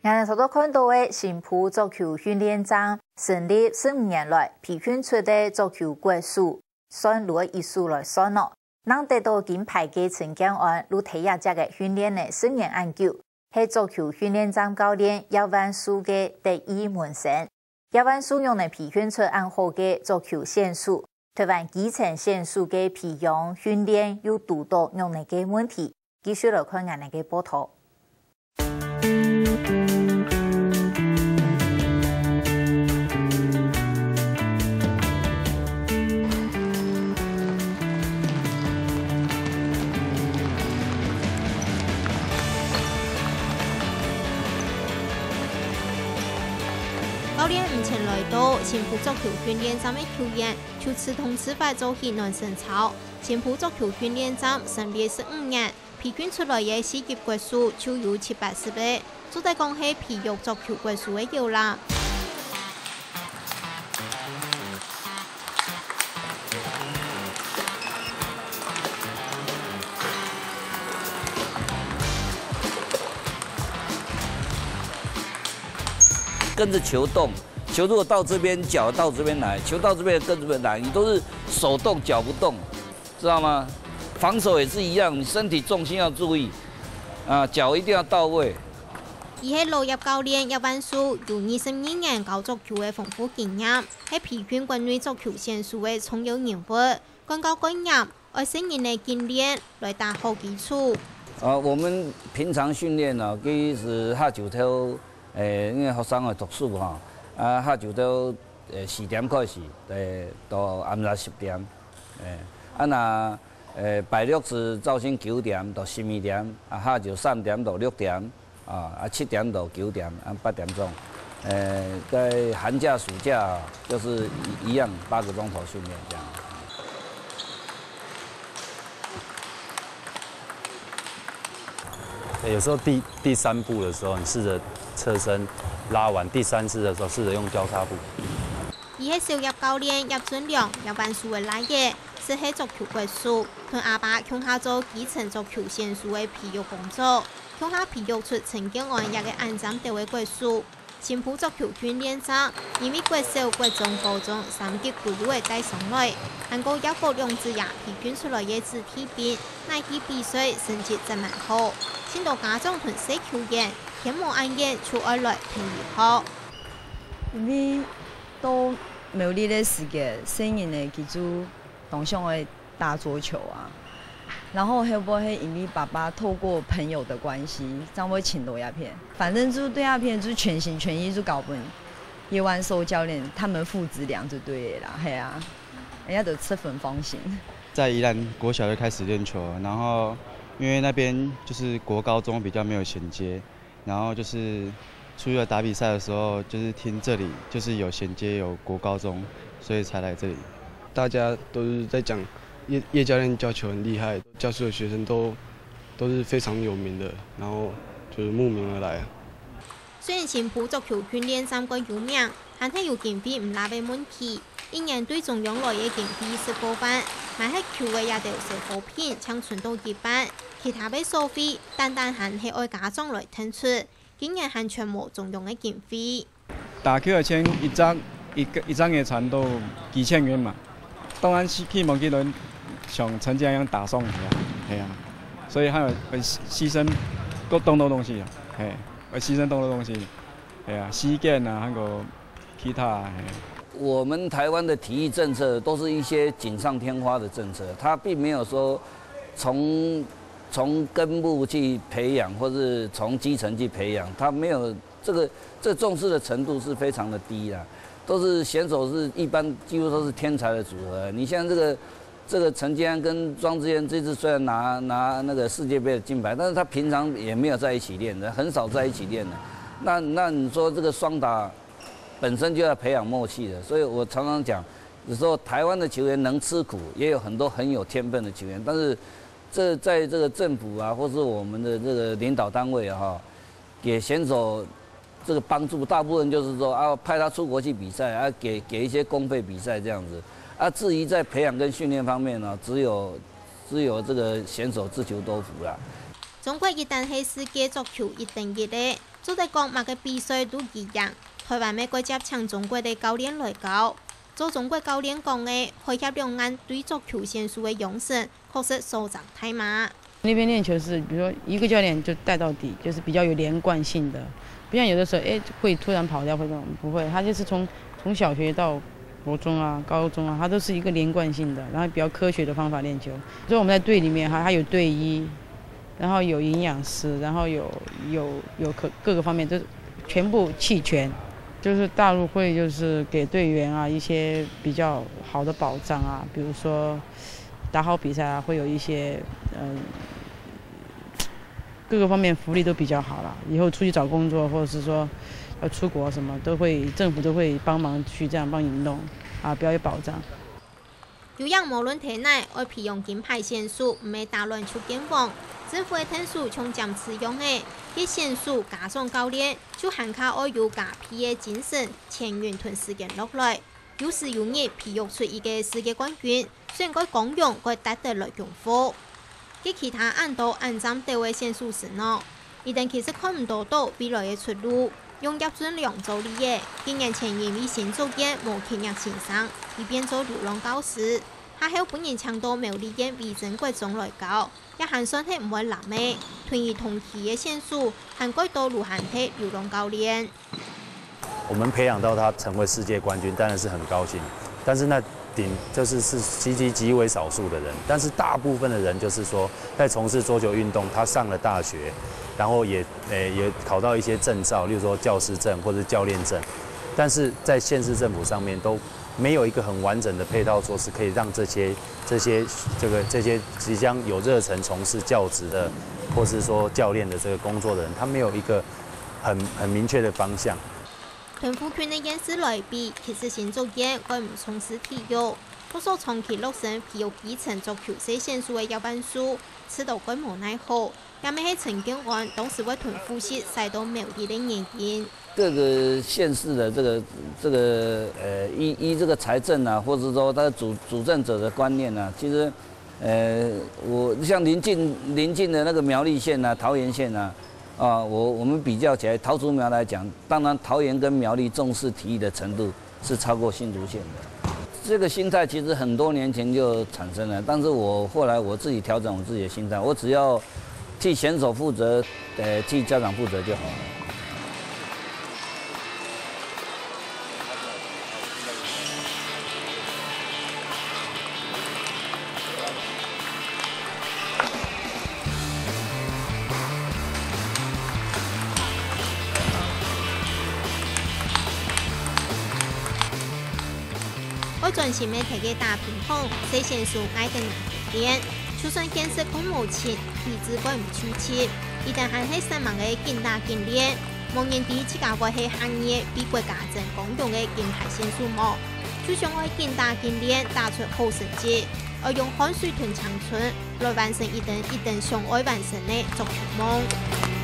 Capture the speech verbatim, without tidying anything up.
𠊎等所到看到个新埔足球訓練站成立十五年來，培訓出个足球國手，算摎一手來算咯，能得到金牌个陳建安，就在這隻个訓練了十年恁久，係足球訓練站教練葉萬樹个得意門生。葉萬樹仰仔培訓出恁好个足球選手，台灣基層選手个培養訓練又堵到仰仔个問題，繼續來看𠊎等个報導。 教練毋曾來到新埔足球訓練站个球員，就自動自發做起暖身操。新埔足球訓練站成立十五年， 培訓出來个四級國手就有七八十个，做得講係培育足球國手个搖籃。 跟着球動，球如果到這邊，腳到這邊來，球到這邊跟這邊來，你都是手動腳不動，知道嗎？防守也是一樣，你身體重心要注意，啊，腳一定要到位。佢係老葉教練葉萬樹，有二十二年教足球个豐富經驗，係培訓國內足球選手个重要人物，管教觀念， 愛細人仔緊練來打好基礎。啊，我們平常訓練呢，其實下晝頭，誒，因為學生愛讀書哈，啊，下晝頭，誒，四點開始，誒，到暗晡十點，誒，啊那，誒，拜六係朝晨九點到十二點，啊，下晝三點到六點， 啊，啊，七點到九點，啊，八點鐘。呃，在寒假、暑假啊，就是一，一樣八個鐘頭訓練這樣。有時候第，第三步的時候，你試著側身拉完，第三次的時候試著用交叉步。佢係小葉教練葉俊良，葉萬樹个倈仔，就係足球國手，同阿爸共下做基層足球選手个培育工作。 共下培育出陳建安這個恁尖頭个國手。新埔足球訓練站，因為國小、國中、高中三級歸路个帶上來，還過葉國樑子爺培訓出來个子弟兵，哪去比賽成績正蠻好。盡多家長同細球員，天無恁遠就愛來陪佢學。因為到苗栗个時節，細人仔佢就當想愛 打桌球啊。然後後尾係因為爸爸透過朋友的關係，正會尋到這片。反正就對這片就全心全意就交分葉萬壽教練他們父子倆就對了啦，係啊，人家都十分放心。在宜蘭國小就開始練球了，然後因為那邊就是國高中比較沒有銜接， 然後就是出去打比賽的時候，就是聽這裡就是有銜接有國高中，所以才來這裡。大家都是在講葉，葉教練教球很厲害，教出的學生都，都是非常有名的，然後就是慕名而來啊。雖然新埔足球訓練站蓋有名，還係有經費毋罅个問題，一年對中央來个經費十過萬，買核球个這兜小貨品淨存到一半，其他个所費 單單還係愛家長來𢯭出，今年還全無中央个經費。打球个錢一隻，一個，一隻月賺到幾千元嘛。當然希，希望佢能像陳建安一樣打上去啊，係啊。所以還有，會犧牲，過當多東西啊，係，會犧牲當多東西，係啊，時間啊，還有其他啊，係。我們台灣的體育政策都是一些錦上添花的政策，它並沒有說從 從根部去培養，或是從基層去培養，他沒有這個，這重視的程度是非常的低啦。都是選手是一般幾乎都是天才的組合。你像這個，這個陳建安跟莊智淵這次雖然拿，拿那個世界盃的金牌，但是他平常也沒有在一起練的，很少在一起練的。那，那你說這個雙打本身就要培養默契的，所以我常常講，有時候台灣的球員能吃苦，也有很多很有天分的球員，但是 這在這個政府啊，或是我們的這個領導單位啊，哈，給選手這個幫助，大部分就是說啊，派他出國去比賽啊，給，給一些公費比賽這樣子。啊，至於在培養跟訓練方面呢，只有，只有這個選手自求多福啦。中國一旦係世界桌球一等一个，做得講麼个比賽都易贏。台灣乜過接請中國个教練來教。照中國教練講个，海峽兩岸對桌球選手个養成，確實相差大嘛。那邊練球是，比如說一個教練就帶到底，就是比較有連貫性的，不像有的時候，哎，會突然跑掉，或者不會，他就是從从小学到国中啊、高中啊，它都是一个连贯性的，然后比较科学的方法练球。所以我们在队里面哈，它有队医，然后有营养师，然后有有有各各个方面，就是全部齐全。就是大陆会就是给队员啊一些比较好的保障啊，比如说打好比赛啊，会有一些嗯。各个方面福利都比较好啦。以后出去找工作，或者是说要出国什么，都会政府都会帮忙去这样帮你弄啊，比较有保障。有影無論體內，愛培養金牌選手，毋係打亂就見王。政府个𢯭手像針刺樣仔，該選手加上教練，就還較愛有加倍个精神、錢銀同時間落來。有時有日培育出一个世界冠軍， 算該光榮，該值得來恭賀。該其他恁多恁讚鬥个選手時呢，佢等其實看毋到到未來个出路。用葉俊良做例仔，幾年前因為新竹縣無契約先生，佢變做流浪教師，下後分人請到苗栗縣偉珍國中來教，也還算係毋會濫仔。同佢同期个選手，還蓋多都還係流浪教練。 我们培养到他成为世界冠军，当然是很高兴。但是那顶就是是极极极为少数的人，但是大部分的人就是说，在从事桌球运动，他上了大学，然后也诶、也考到一些证照，例如说教师证或者教练证，但是在县市政府上面都没有一个很完整的配套措施，可以让这些这些这个这些即将有热忱从事教职的，或是说教练的这个工作的人，他没有一个很很明确的方向。 同附近个縣市來比，其實新竹縣蓋毋重視體育，多數長期落身培育基層桌球細選手个葉萬樹，試著蓋無奈何，也乜係陳建安當時會同父系徙到苗栗个原因。各个县市的这个这个呃依依这个财政啊，或者说他主主政者的观念啊，其实呃我像邻近邻近的那个苗栗县啊、桃园县啊，啊我我们比较起来，桃竹苗来讲，当然桃园跟苗栗重视体育的程度是超过新竹县的。这个心态其实很多年前就产生了，但是我后来我自己调整我自己的心态，我只要替选手负责，呃，替家长负责就好了。 愛專心个在該打乒乓，細選手愛等人陪練。就算見識看無清，體質蓋毋就齊，佢等還係煞猛个緊打緊練。無人知自家會係下日被國家爭光榮个金牌選手無？就想愛緊打緊練，打出好成績，愛用汗水同青春來完成佢等一等想愛完成个足球夢。